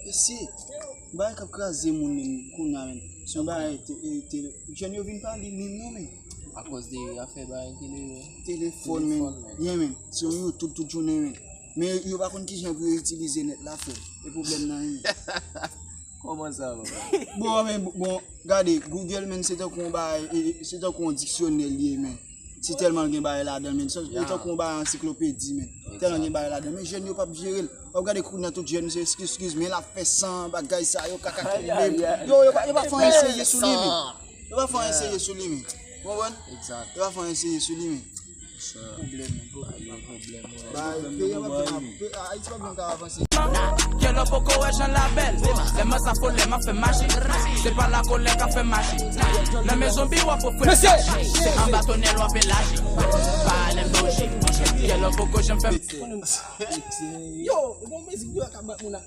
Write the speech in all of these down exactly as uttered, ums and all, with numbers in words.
Mesye, bagay k ap kraze moun menm kounye a menm. Se yon bagay te, e, te, jèn yo vin pa li menm non menm. Akoz de afè bagay tele yo. Telefòn menm. Telefòn menm. Yeah menm. Se yon YouTube tout jounen menm. Men yo pa konn kijan pou yo itilize nèt la frè. E pwoblèm nan menm. Kòman sa papa? Bon men bon, gade, Google menm se tankou yon bagay, e, e, se tankou yon diksyonè li ye menm. Si tèlman gen bagay ladan l menm. Se tankou yon bagay ansiklopedi menm. Tèlman gen bagay ladan l. Men jèn yo p ap jere l. W ap gade kounye a tout jèn se eskiz, eskiz, men l ap fè san bagay sa yo, kaka ki menm. Yo, yo pa, yo pa fè anyen serye sou li menm. Yo pa fè anyen serye sou li menm. Ou konprann? Yo pa fè anyen serye sou li menm. Pwoblèm, pwoblèm. Bay, peyi an p ap janm ap-, pe-, Ayiti p ap janm ka avanse. Kè lè w poko wè jan l a bèl. Lè m sa fò, lè m ap fè maji. Se pa lakolè k ap fè maji. Nan mezon biwo w ap ofri. Se anba tonèl w ap elaji. Pa lè m bouji. Kè lè w poko janm fè. Yo, bon mizik yo ka bat moun ap.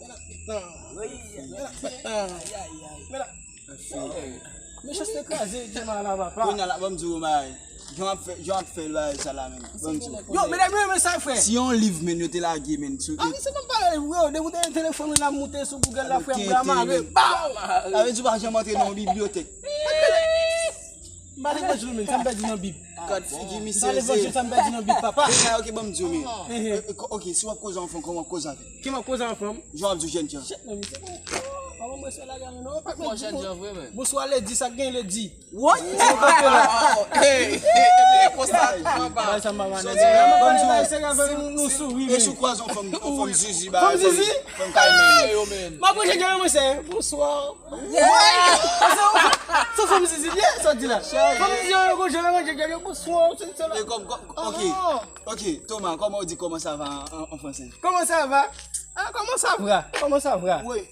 Mechanste kraze, Djema la papa. Kounye a la, ban m di w yon bagay. Jan ap fè, jan ap fè l bagay sa la menm. Ban m di w. Yo, medam yo, men sa frè. Si yon liv menm yo te lage menm sou. Ah, men se pa pale liv, yo, depi w te gen telefòn ou la moute sou Google la frè, m ka mare. Baw! Sa vle di w pa janm antre nan yon bibliyotèk. M pa levanjil menm, sa m pèdi nan Bib. Gad figi misye. M pa levanjil, sa m pèdi nan Bib, papa. Kounye a, ok, ban m di w men. Eh, eh, ok, si w ap koze an fanm, kòman w ap koze avè l? Ki m ap koze an fanm? Jan w ap di w jèn jan. Shit, men misye pa, pa ban mwen sou lagay non. Pa mwen jèn jan vre men. Bonswa ledi, sa k gen ledi? Woy! Hey, hey, hey, konsa, papa. Bay sa m pa manen. Ban m di w. Se ka fè nou, nou souri men. E si w kwaze yon fanm, yon fanm zizi, ba, fanm zizi? Fanm kay men yo men. M ap manje djòl mwen se, bonswa. Woy! Se yon fanm zizi, byen, sa w di la. Fanm zizi, yo, yo, yo, manje djòl, yo, bonswa, se, se la. E kòm, kòm, ok, ok, Thomas, kòman w di comment ça va an, an, an fransè? Comment ça va? Ah, comment ça va? Comment ça va? Wi.